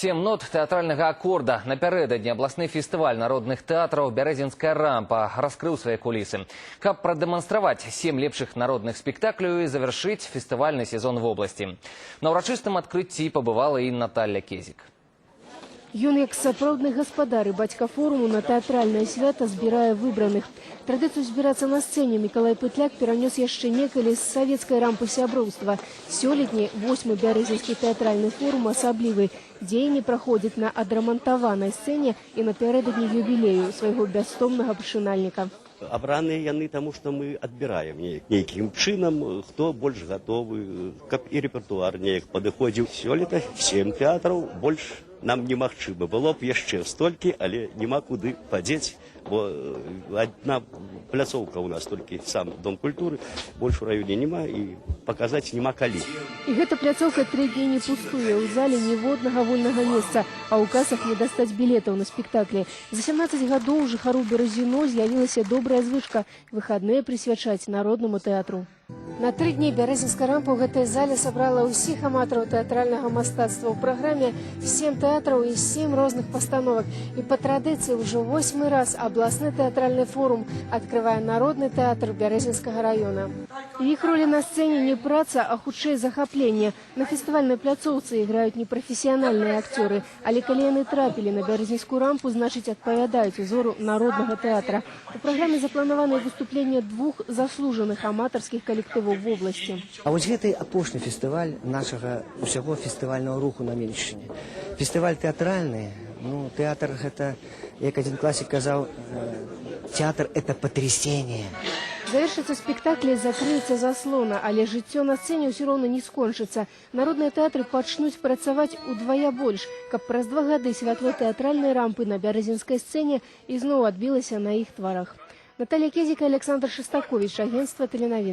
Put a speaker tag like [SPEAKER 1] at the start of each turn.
[SPEAKER 1] Сем нот тэатральнага акорда. Напярэдадні абласны фестываль народных тэатраў «Бярэзінская рампа» раскрыў свае кулісы, каб прадэманстраваць сем лепшых народных спектакляў і завяршыць фестывальны сезон вобласці. На ўрачыстым адкрыцці пабывала і Наталля Кезік.
[SPEAKER 2] Ён, як сапраўдны гаспадар і бацька форуму, на тэатральнае свята збірае выбраных. Традыцыю збірацца на сцэне Мікалай Пытляк перанёс яшчэ некалі з савецкай рампы сяброўства. Сёлетні восьмы Бярэзінскі тэатральны форум асаблівы. Дзеянне праходзіць на адрамантаванай сцэне і напярэдадні юбілею свайго бястомнага пачынальніка.
[SPEAKER 3] Абраныя яны, таму што мы адбіраем неяк, нейкім чынам, хто больш гатовы, каб і рэпертуар неяк падыходзіў. Сёлета сем тэатраў, больш нам немагчыма. Было б яшчэ столькі, але няма куды падзець, бо адна пляцоўка ў нас толькі, сам дом культуры, больш у раёне няма і паказаць няма калі.
[SPEAKER 2] І гэта пляцоўка 3 дні не пустуе. У зале ніводнага вольнага месца, а ў касах не дастаць білетаў на спектаклі. За 17 гадоў у жыхароў Беразіно з'явілася добрая звычка выхадныя прысвячаць народнаму тэатру. На 3 дні Бярэзінская рампа ў гэтай зале сабрала ўсіх аматараў тэатральнага мастацтва. У праграме сем тэатраў і сем розных пастановак. І па традыцыі ўжо восьмы раз абласны тэатральны форум адкрывае народны тэатр Бярэзінскага раёна. Іх ролі на сцэне не праца, а хутчэй захапленне. На фестывальнай пляцоўцы іграюць не прафесіянальныя акцёры, але калі яны трапілі на Бярэзінскую рампу, значыць, адпавядаюць узору народнага тэатра. У праграме запланаваны выступленне двух заслужаных аматарскіх калектываў вобласці.
[SPEAKER 4] А вось гэты апошні фестываль нашага усяго фестывальнага руху на Меншчыне. Фестываль тэатральны, ну, тэатр гэта, як адзін класік казаў, театр — это потрясение.
[SPEAKER 2] Завершыцца спектаклі, закрыецца заслона, але жыццё на сцэне ўсё роўна не скончыцца. Народныя тэатры пачнуць працаваць удвая больш, каб праз 2 гады святло тэатральнай рампы на бярэзінскай сцэне ізноў адбілася на іх тварах. Наталля Кезік, Аляксандр Шастаковіч, агенцтва тэленавін.